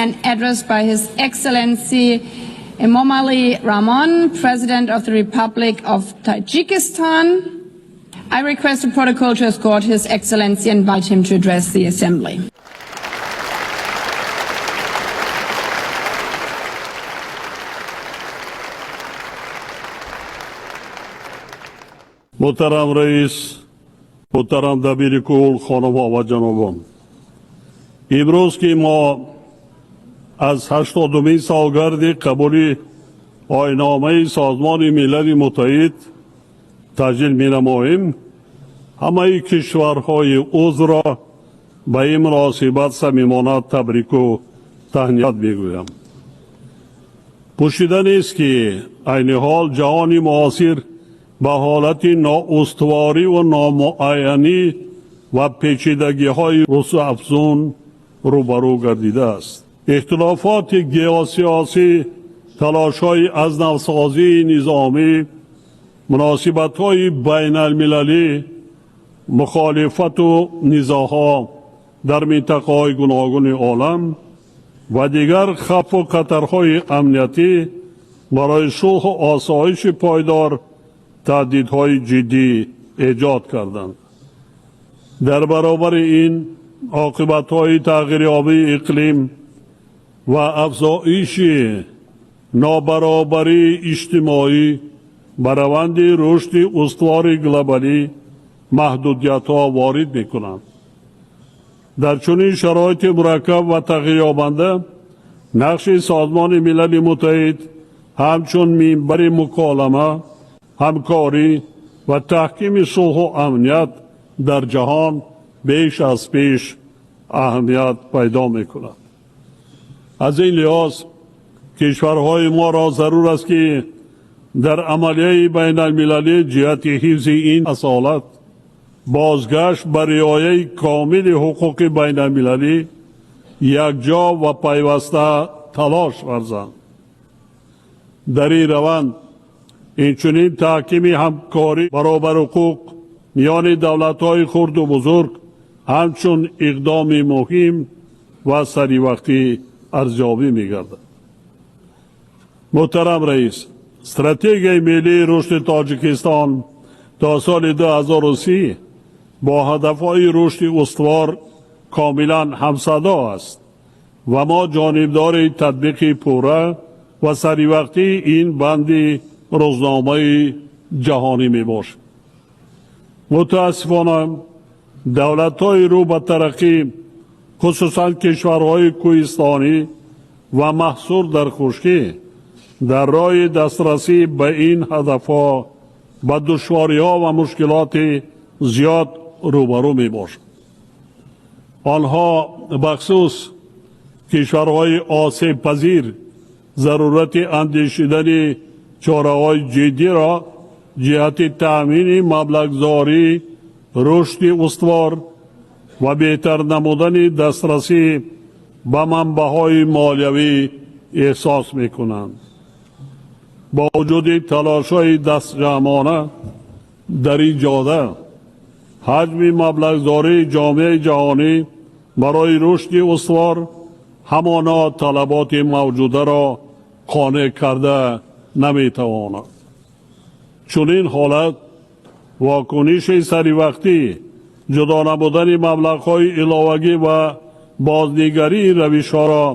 an address by His Excellency Emomali Rahmon, President of the Republic of Tajikistan. I request the protocol to escort His Excellency and invite him to address the Assembly. Муҳтарам раис, муҳтарам дабири кул, хонумҳо ва ҷанобон. Имрӯз ки мо аз 80-умин солгарди қабули оинномаи Созмони Милали Муттаҳид таҷлил менамоем, ҳамаи кишварҳои узвро ба ин муносибат самимона табрику таҳният мегӯям. Пӯшида нест, ки айни ҳол ҷаҳони муосир ба ҳолати ноустувориву номуайянӣ ва печидагиҳои рӯзафзун рӯбарӯ гардидааст. Ихтилофоти геосиёсӣ, талошҳои аз навсозии низомӣ, муносибатҳои байналмилалӣ, мухолифату низоъҳо дар минтақаҳои гуногуни олам ва дигар хавфу хатарҳои амниятӣ барои сулҳу осоиши пойдор таҳдидҳои ҷиддӣ эҷод карданд. Дар баробари ин, оқибатҳои тағйирёбии иқлим ва афзоиши нобаробарии иҷтимоӣ ба раванди рушди устувори глобалӣ маҳдудиятҳо ворид мекунанд. Дар чунин шароити мураккаб ва тағйирёбанда нақши Созмони Милали Муттаҳид ҳамчун минбари муколама, ҳамкорӣ ва таҳкими сулҳу амният дар ҷаҳон беш аз пеш аҳамият пайдо мекунад. Аз ин лиҳоз кишварҳои моро зарур аст, ки дар амалияи байналмилалӣ ҷиҳати ҳифзи ин асолат, бозгашт ба риояи комили ҳуқуқи байналмилалӣ якҷо ва пайваста талош варзанд. Дар ин раванд инчунин таҳкими ҳамкорӣ баробарҳуқуқ миёни давлатҳои хурду бузург ҳамчун иқдоми муҳим ва саривақтӣ арзёбӣ мегардад. Муҳтарам раис, Стратегияи миллии рушди Тоҷикистон то соли 2030 бо ҳадафҳои рушди устувор комилан ҳамсадо аст ва мо ҷонибдори татбиқи пурра ва саривақтии ин банди рӯзномаи ҷаҳонӣ мебошем. Мутаассифона, давлатҳои рӯ ба тараққӣ, хусусан кишварҳои кӯҳистонӣ ва маҳсур дар хушкӣ, дар роҳи дастрасӣ ба ин ҳадафҳо ба душвориҳо ва мушкилоти зиёд рӯбарӯ мебошанд. Онҳо, бахусус кишварҳои осебпазир, зарурати андешидани чораҳои ҷиддиро ҷиҳати таъмини маблағгузории рушди устувор ва беҳтар намудани дастрасӣ ба манбаъҳои молиявӣ эҳсос мекунанд. Бо вуҷуди талошҳои дастҷамъона дар ин ҷода, ҳаҷми маблағгузории ҷомеаи ҷаҳонӣ барои рушди устувор ҳамоно талаботи мавҷударо қонеъ карда наметавонад. Чунин ҳолат вокуниши саривақтӣ, ҷудо намудани маблағҳои иловагӣ ва бознигарии равишҳоро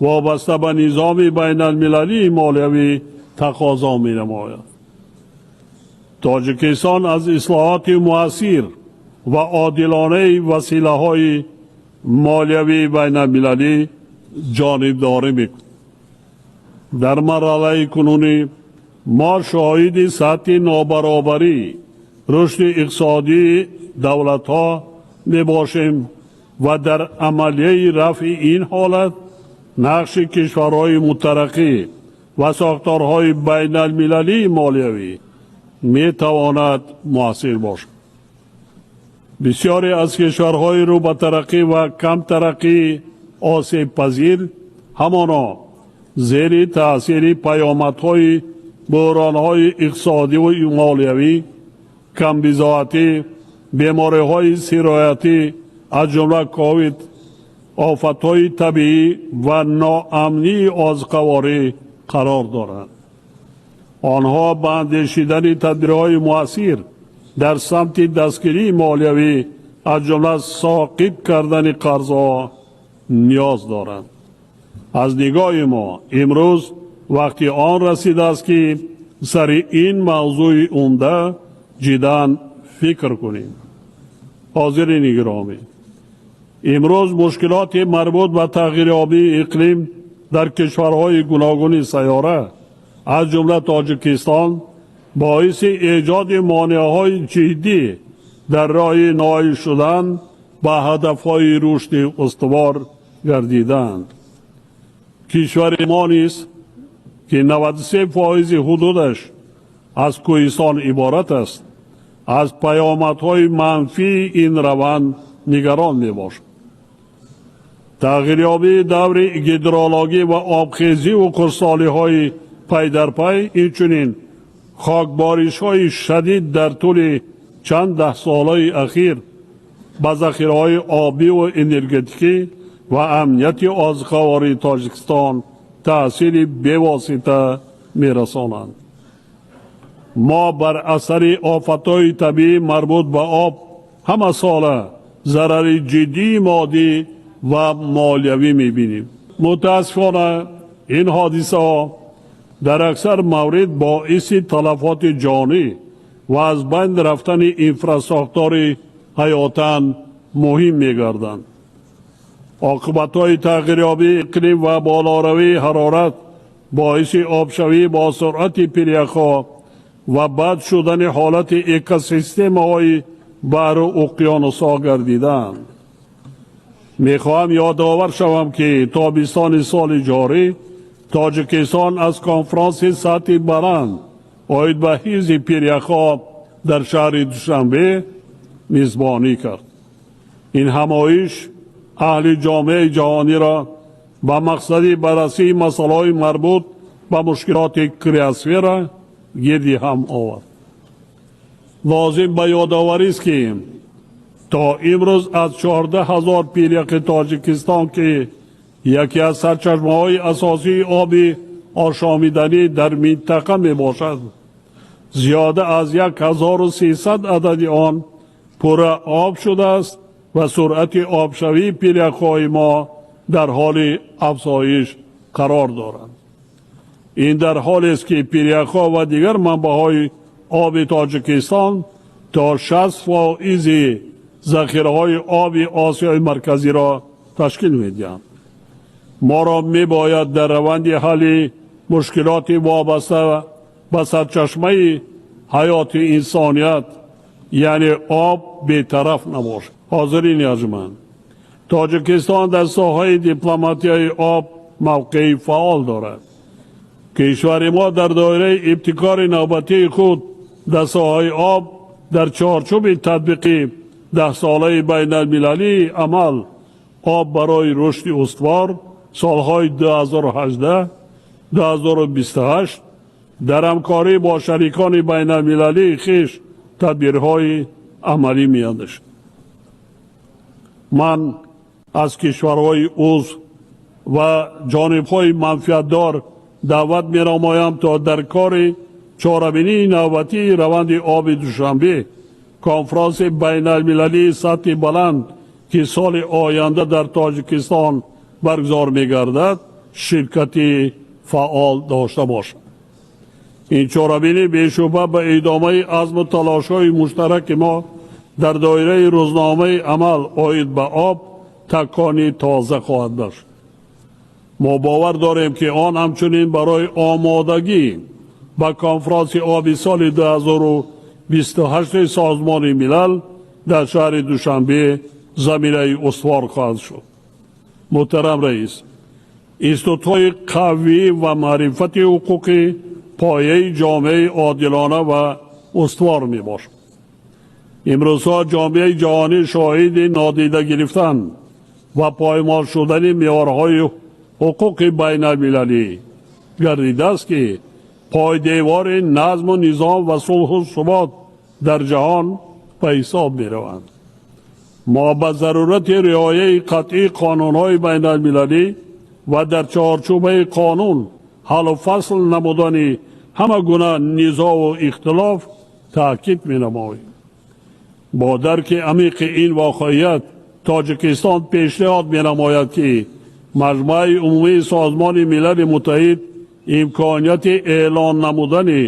вобаста ба низоми байналмилалии молиявӣ тақозо менамояд. Тоҷикистон аз ислоҳоти муассир ва одилонаи василаҳои молиявии байналмилалӣ ҷонибдорӣ мекунад. Дар марҳалаи кунунӣ мо шоҳиди сатҳи нобаробарӣ рушди иқтисодии давлатҳо мебошем ва дар амалияи рафъи ин ҳолат нақши кишварҳои мутараққӣ ва сохторҳои байналмилалии молиявӣ метавонад муассир бошад. Бисёре аз кишварҳои рӯ ба тараққӣ ва камтараққӣ осебпазир ҳамоно зери таъсири паёмадҳои буҳронҳои иқтисодиву молиявӣ, камбизоатӣ, бемориҳои сироятӣ, аз ҷумла ковид, Офатҳои табиӣ ва ноамнии озуқаворӣ қарор доранд. Онҳо ба андешидани тадбирҳои муассир дар самти дастгирии молиявӣ, аз ҷумла соқит кардани қарзҳо, ниёз доранд. Аз нигоҳи мо имрӯз вақти он расидааст, ки сари ин мавзӯи умда ҷиддан фикр кунем. Ҳозирини гиромӣ, имрӯз мушкилоти марбут ба тағйирёбии иқлим дар кишварҳои гуногуни сайёра, аз ҷумла Тоҷикистон, боиси эҷоди монеаҳои ҷиддӣ дар роҳи ноил шудан ба ҳадафҳои рушди устувор гардиданд. Кишвари мо низ, ки 93 фоизи ҳудудаш аз кӯҳистон иборат аст, аз паёмадҳои манфии ин раванд нигарон мебошад. Тағйирёбии даври гидрологӣ ва обхезиву хушксолиҳои пайдарпай, инчунин хокборишҳои шадид дар тӯли чанд даҳсолаи ахир ба захираҳои обиву энергетикӣ ва амнияти озуқавории Тоҷикистон таъсири бевосита мерасонанд. Мо бар асари офатҳои табиӣ марбут ба об ҳамасола зарари ҷиддии моддӣ ва молиявӣ мебинем. Мутаассифона, ин ҳодисаҳо дар аксар маврид боиси талафоти ҷонӣ ва аз байн рафтани инфрасохтори ҳаётан муҳим мегарданд. Оқибатҳои тағйирёбии иқлим ва болоравии ҳарорат боиси обшавӣ бо суръати пиряхҳо ва бад шудани ҳолати экосистемаҳои баҳру уқёнусҳо гардиданд. Мехоҳам ёдовар шавам, ки тобистони соли ҷорӣ Тоҷикистон аз конфронси сатҳи баланд оид ба ҳифзи пиряхҳо дар шаҳри Душанбе мизбонӣ кард. Ин ҳамоиш аҳли ҷомеаи ҷаҳониро ба мақсади баррасии масъалаҳои марбут ба мушкилоти криосфера гирди ҳам овард. Лозим ба ёдоварист, ки то имрӯз аз 14 000 пиряхи Тоҷикистон, ки яке аз сарчашмаҳои асосии оби ошомиданӣ дар минтақа мебошад, зиёда аз 1300 адади он пурра об шудааст ва суръати обшавии пиряхҳои мо дар ҳоли афзоиш қарор дорад. Ин дар ҳолест, ки пиряхҳо ва дигар манбаъҳои оби Тоҷикистон то 60 фоизи захираҳои оби Осиёи Марказиро ташкил медиҳанд. Моро мебояд дар раванди ҳалли мушкилоти вобаста ба сарчашмаи ҳаёти инсоният, яъне об, бетараф набошад. Ҳозирини арҷманд, Тоҷикистон дар соҳаи дипломатияи об мавқеи фаъол дорад. Кишвари мо дар доираи ибтикори навбатии худ дар соҳаи об дар чорчӯби татбиқи даҳсолаи байналмилалии амал «Об барои рушди устувор» солҳои 2018 2028 дар ҳамкорӣ бо шарикони байналмилалии хеш тадбирҳои амалӣ меандешад. Ман аз кишварҳои узв ва ҷонибҳои манфиатдор даъват менамоям, то дар кори чорабинии навбатии раванди оби Душанбе, конфронси байналмилалии сатҳи баланд, ки соли оянда дар Тоҷикистон баргузор мегардад, ширкати фаъол дошта бошад. Ин чорабинӣ бешубҳа ба идомаи азму талошҳои муштараки мо дар доираи рӯзномаи амал оид ба об такони тоза хоҳад бахшид. Мо бовар дорем, ки он ҳамчунин барои омодагӣ ба конфронси оби соли 2028 Созмони Милал дар шаҳри Душанбе заминаи устувор хоҳад шуд. Муҳтарам раис, институтҳои қавӣ ва маърифати ҳуқуқӣ пояи ҷомеаи одилона ва устувор мебошад. Имрӯзҳо ҷомеаи ҷаҳонӣ шоҳиди нодида гирифтан ва поймол шудани меъёрҳои ҳуқуқи байналмилалӣ гардидааст, ки пойдевори назму низом ва сулҳу субот дар ҷаҳон ба ҳисоб мераванд. Мо ба зарурати риояи қатъии қонунҳои байналмилалӣ ва дар чорчӯбаи қонун ҳаллу фасл намудани ҳама гуна низоъу ихтилоф таъкид менамоем. Бо дарки амиқи ин воқеият, Тоҷикистон пешниҳод менамояд, ки Маҷмаи Умумии Созмони Милали Муттаҳид имконияти эълон намудани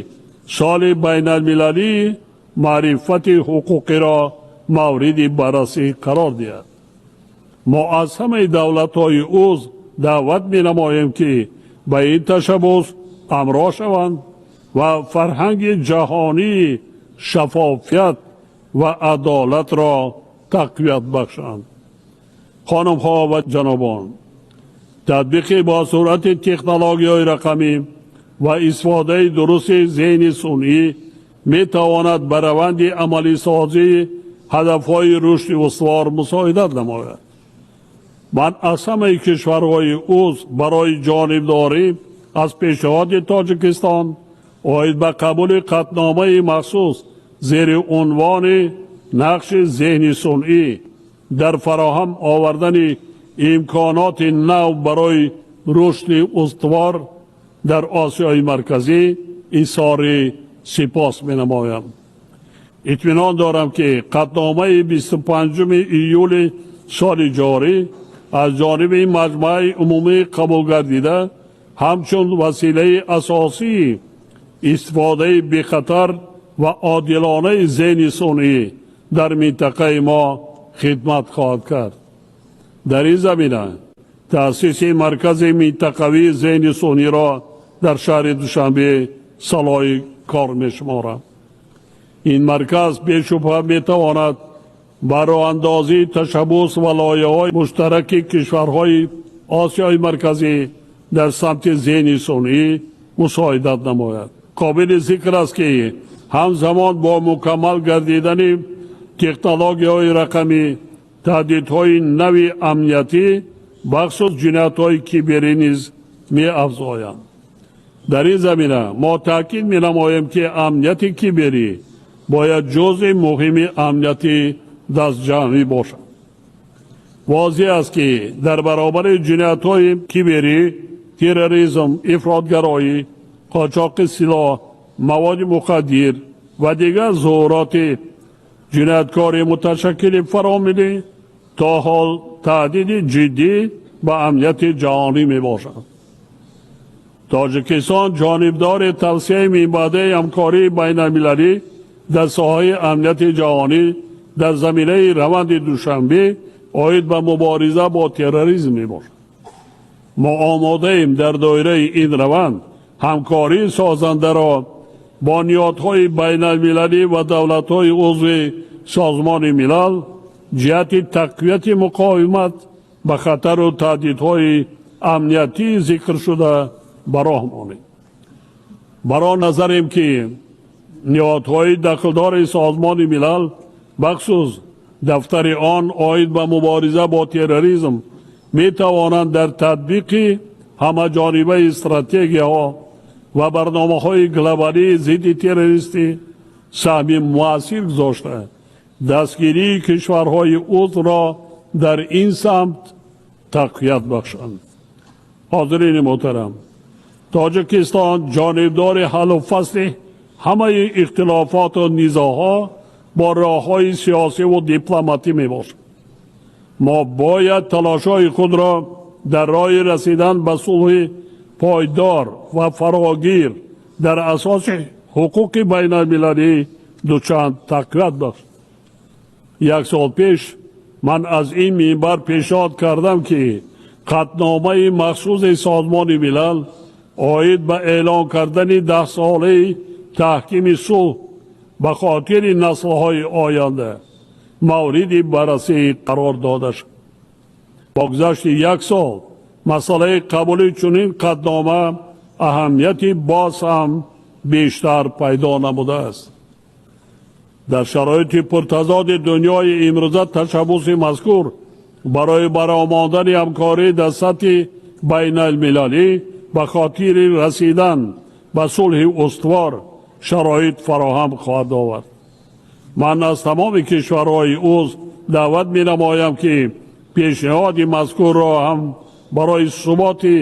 соли байналмилалии маърифати ҳуқуқиро мавриди баррасӣ қарор диҳад. Мо аз ҳамаи давлатҳои узв даъват менамоем, ки ба ин ташаббус ҳамроҳ шаванд ва фарҳанги ҷаҳонии шаффофият ва адолатро тақвият бахшанд. Хонумҳо ва ҷанобон, татбиқи бо суръати технологияҳои рақамӣ ва истифодаи дурусти зеҳни сунъӣ метавонад ба раванди амалисозии ҳадафҳои рушди устувор мусоидат намояд. Ман аз ҳамаи кишварҳои узв барои ҷонибдорӣ аз пешниҳоди Тоҷикистон оид ба қабули қатъномаи махсус зери унвони «Нақши зеҳни сунъӣ дар фароҳам овардани имконоти нав барои рушди устувор дар Осиёи Марказӣ» изҳори сипос менамоям. Итминон дорам, ки қатъномаи 25 июли соли ҷорӣ аз ҷониби Маҷмаи Умумӣ қабул гардида ҳамчун василаи асосии истифодаи бехатар ва одилонаи зеҳни сунъӣ дар минтақаи мо хидмат хоҳад кард. Дар ин замина таъсиси маркази минтақавии зеҳни сунъиро дар шаҳри Душанбе салоҳи кор мешуморам. Ин марказ бешубҳа метавонад ба роҳандозии ташаббус ва лоиҳаҳои муштараки кишварҳои Осиёи Марказӣ дар самти зеҳни сунъӣ мусоидат намояд. Қобили зикр аст, ки ҳамзамон бо мукаммал гардидани технологияҳои рақамӣ, таҳдидҳои нави амниятӣ, бахусус ҷиноятҳои киберӣ низ меафзоянд. Дар ин замина мо таъкид менамоем, ки амнияти киберӣ бояд ҷузъи муҳими амнияти дастҷамъӣ бошад. Возеҳ аст, ки дар баробари ҷиноятҳои киберӣ терроризм, ифротгароӣ, қочоқи силоҳ, маводи мухаддир ва дигар зуҳуроти ҷинояткори муташаккили фаромиллӣ то ҳол таҳдиди ҷиддӣ ба амнияти ҷаҳонӣ мебошанд. Тоҷикистон ҷонибдори тавсеаи минбаъдаи ҳамкории байналмилалӣ дар соҳаи амнияти ҷаҳонӣ дар заминаи раванди Душанбе оид ба мубориза бо терроризм мебошад. Мо омодаем дар доираи ин раванд ҳамкории созандаро бо ниҳодҳои байналмилалӣ ва давлатҳои узви Созмони Милал ҷиҳати тақвияти муқовимат ба хатару таҳдидҳои амниятии зикршуда ба роҳ монем. Бар он назарем, ки ниҳодҳои дахлдори Созмони Милал, бахусус дафтари он оид ба мубориза бо терроризм, метавонанд дар татбиқи ҳамаҷонибаи стратегияҳо ва барномаҳои глобалии зидди террористӣ саҳми муассир гузошта, дастгирии кишварҳои узвро дар ин самт тақвият бахшанд. Ҳозирини муҳтарам, Тоҷикистон ҷонибдори ҳаллу фасли ҳамаи ихтилофоту низоъҳо бо роҳҳои сиёсиву дипломатӣ мебошад. Мо бояд талошҳои худро дар роҳи расидан ба сулҳи пойдор ва фарогир дар асоси ҳуқуқи байналмилалӣ дучанд тақвият бахшем. Як сол пеш ман аз ин минбар пешниҳод кардам, ки қатъномаи махсуси Созмони Милал оид ба эълон кардани даҳсолаи таҳкими сулҳ ба хотири наслҳои оянда мавриди баррасӣ қарор дода шуд. Бо гузашти як сол масъалаи қабули чунин қатънома аҳамияти боз ҳам бештар пайдо намудааст. Дар шароити пуртазоди дунёи имрӯза ташаббуси мазкур барои ба роҳ мондани ҳамкорӣ дар сатҳи байналмилалӣ ба хотири расидан ба сулҳи устувор шароит фароҳам хоҳад овард. Ман аз тамоми кишварҳои узв даъват менамоям, ки пешниҳоди мазкурро ҳам барои суботи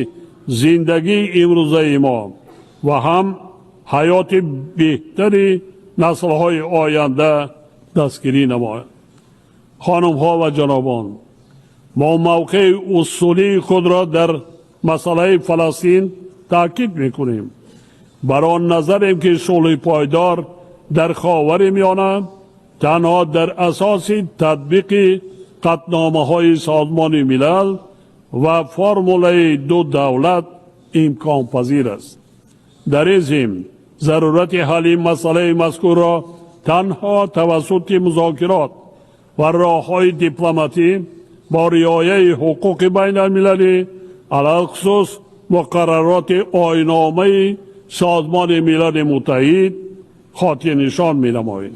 зиндагии имрӯзаи мо ва ҳам ҳаёти беҳтари наслҳои оянда дастгирӣ намояд. Хонумҳо ва ҷанобон, мо мавқеи усулии худро дар масъалаи Фаластин таъкид мекунем. Бар он назарем, ки сулҳи пойдор дар Ховари Миёна танҳо дар асоси татбиқи қатъномаҳои Созмони Милал ва формулаи ду давлат имконпазир аст. Дар ин зимн зарурати ҳалли масъалаи мазкурро танҳо тавассути музокирот ва роҳҳои дипломатӣ бо риояи ҳуқуқи байналмилалӣ, алалхусус муқаррароти оинномаи Созмони Милали Муттаҳид, хотирнишон менамоем.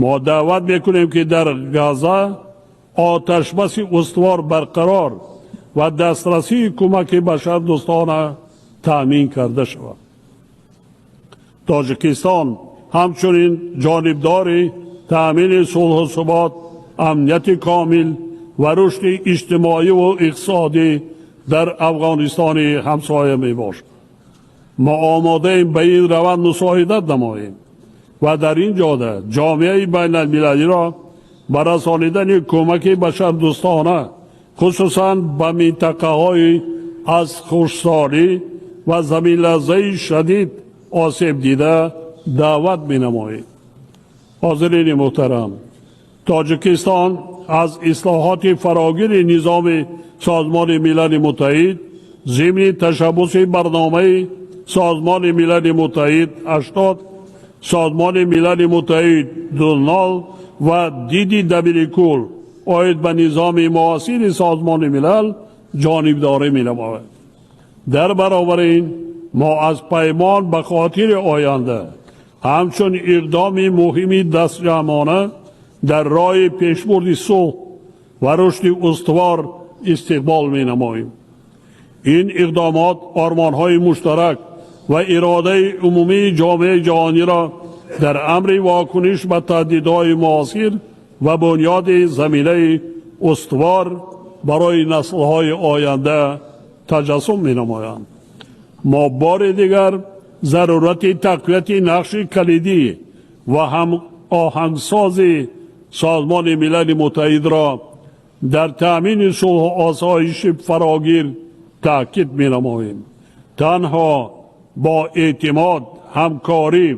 Мо даъват мекунем, ки дар Газа оташбаси устувор барқарор ва дастрасии кӯмаки башардӯстона таъмин карда шавад. Тоҷикистон ҳамчунин ҷонибдори таъмини сулҳу субот, амнияти комил ва рушди иҷтимоиву иқтисодӣ дар Афғонистони ҳамсоя мебошад. Мо омодаем ба ин раванд мусоидат намоем ва дар ин ҷода ҷомеаи байналмилалиро ба расонидани кӯмаки башардӯстона, хусусан ба минтақаҳои аз хушксолӣ ва заминларзаи шадид осеб дида, даъват менамоем. Ҳозирини муҳтарам, Тоҷикистон аз ислоҳоти фарогири низоми Созмони Милали Муттаҳид зимни ташаббуси барномаи Созмони Милали Муттаҳид 80, Созмони Милали Муттаҳид 00 ва диди Дабирикул оид ба низоми муосири Созмони Милал ҷонибдорӣ менамояд. Дар баробари ин мо аз «Паймон ба хотири оянда» ҳамчун иқдоми муҳими дастҷамъона дар роҳи пешбурди сулҳ ва рушди устувор истиқбол менамоем. Ин иқдомот ормонҳои муштарак ва иродаи умумии ҷомеаи ҷаҳониро дар амри вокуниш ба таҳдидҳои муосир ва бунёди заминаи устувор барои наслҳои оянда таҷассум менамоянд. Мо бори дигар зарурати тақвияти нақши калидӣ ва ҳамоҳангсози Созмони Милали Муттаҳидро дар таъмини сулҳу осоиши фарогир таъкид менамоем. Танҳо бо эътимод, ҳамкорӣ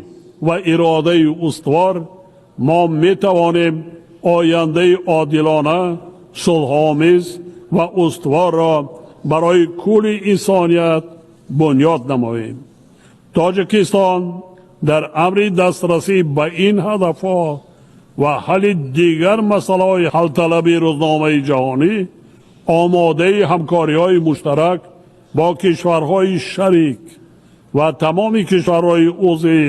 ва иродаи устувор мо метавонем ояндаи одилона, сулҳомез ва устуворро барои кулли инсоният бунёд намоем. Тоҷикистон дар амри дастрасӣ ба ин ҳадафҳо ва ҳалли дигар масъалаҳои ҳалталаби рӯзномаи ҷаҳонӣ омодаи ҳамкориҳои муштарак бо кишварҳои шарик ва тамоми кишварҳои узви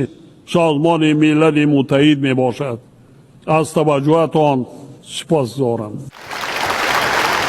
Созмони Милали Муттаҳид мебошад. Аз таваҷҷӯҳатон сипосгузорам.